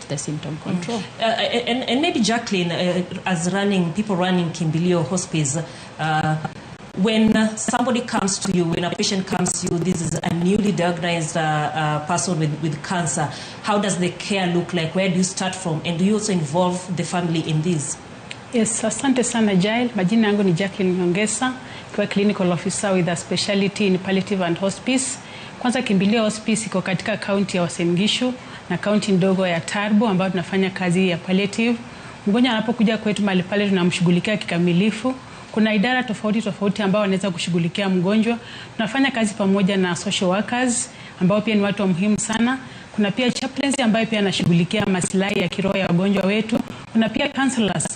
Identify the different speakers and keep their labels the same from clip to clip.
Speaker 1: the symptom control.
Speaker 2: And maybe Jacqueline, as running people running Kimbilio Hospice, when somebody comes to you, when a patient comes to you, this is a newly diagnosed person with cancer. How does the care look like? Where do you start from? And do you also involve the family in this?
Speaker 3: Yes, asante sana, Jael. Majina yangu ni Jacqueline Nyongesa, kiwa clinical officer with a specialty in palliative and hospice. Kwanza, Kimbilio Hospice iko katika kaunti ya Uasin Gishu na kaunti ndogo ya Turbo ambayo tunafanya kazi ya palliative. Mgonjwa anapokuja kwetu mahali pale tunamshughulikia kikamilifu. Kuna idara tofauti tofauti ambao wanaweza kushughulikia mgonjwa. Tunafanya kazi pamoja na social workers ambao pia ni watu wa muhimu sana. Kuna pia chaplaincy ambayo pia anashughulikia maslahi ya kiroho ya wagonjwa wetu. Kuna pia counselors,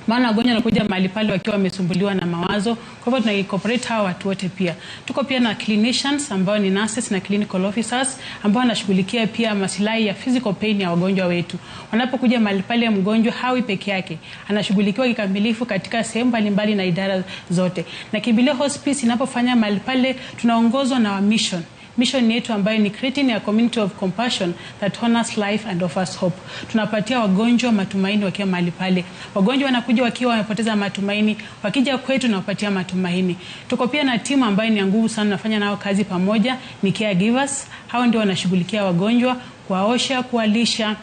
Speaker 3: maana wagonjwa wanakuja mahali pale wakiwa wamesumbuliwa na mawazo. Kwa hivyo tuna incorporate hawa watu wote pia. Tuko pia na clinicians ambao ni nurses na clinical officers ambao wanashughulikia pia masilahi ya physical pain ya wagonjwa wetu. Wanapokuja mahali pale, mgonjwa hawi peke yake, anashughulikiwa kikamilifu katika sehemu mbalimbali na idara zote. Na Kimbilio Hospice inapofanya mahali pale, tunaongozwa na mission. Mission yetu ambayo ni creating a community of compassion that honors life and offers hope. Tunapatia wagonjwa matumaini wakiwa mahali pale. Wagonjwa wanakuja wakiwa wamepoteza matumaini, wakija kwetu tunawapatia matumaini. Tuko pia na timu ambayo ni ya nguvu sana, tunafanya nao kazi pamoja, ni caregivers. Hao ndio wanashughulikia wagonjwa, kuwaosha, kuwalisha,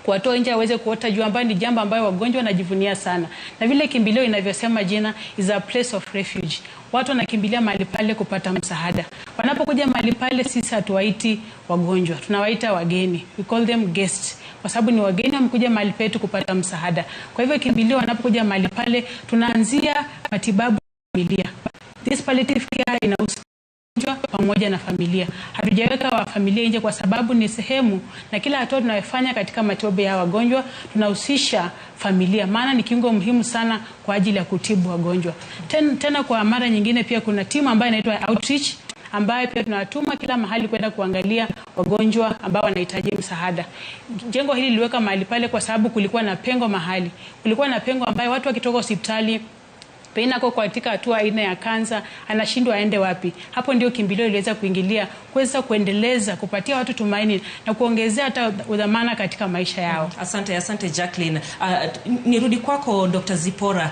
Speaker 3: kuwatoa nje aweze kuota jua, ambayo ni jambo ambayo wagonjwa wanajivunia sana. Na vile Kimbilio inavyosema jina, is a place of refuge. Watu wanakimbilia mahali pale kupata msaada. Wanapokuja mahali pale, sisi hatuwaiti wagonjwa, tunawaita wageni. We call them guests kwa sababu ni wageni wamekuja mahali petu kupata msaada. Kwa hivyo Kimbilio wanapokuja mahali pale, tunaanzia matibabu ya familia. This palliative care inahusu mgonjwa pamoja na familia. Hatujaweka wa familia nje kwa sababu ni sehemu, na kila hatua tunayofanya katika matibabu ya wagonjwa tunahusisha familia, maana ni kiungo muhimu sana kwa ajili ya kutibu wagonjwa. Tena kwa mara nyingine pia kuna timu ambayo inaitwa outreach ambayo pia tunawatuma kila mahali kwenda kuangalia wagonjwa ambao wanahitaji msaada. Jengo hili liliweka mahali pale kwa sababu kulikuwa na pengo mahali. Kulikuwa na pengo ambayo watu wakitoka hospitali, pengine ako katika hatua aina ya kansa, anashindwa aende wapi. Hapo ndio Kimbilio iliweza kuingilia kuweza kuendeleza kupatia watu tumaini na kuongezea hata udhamana katika maisha yao.
Speaker 2: Asante, asante, Jacqueline. Nirudi kwako, Dr. Zipora.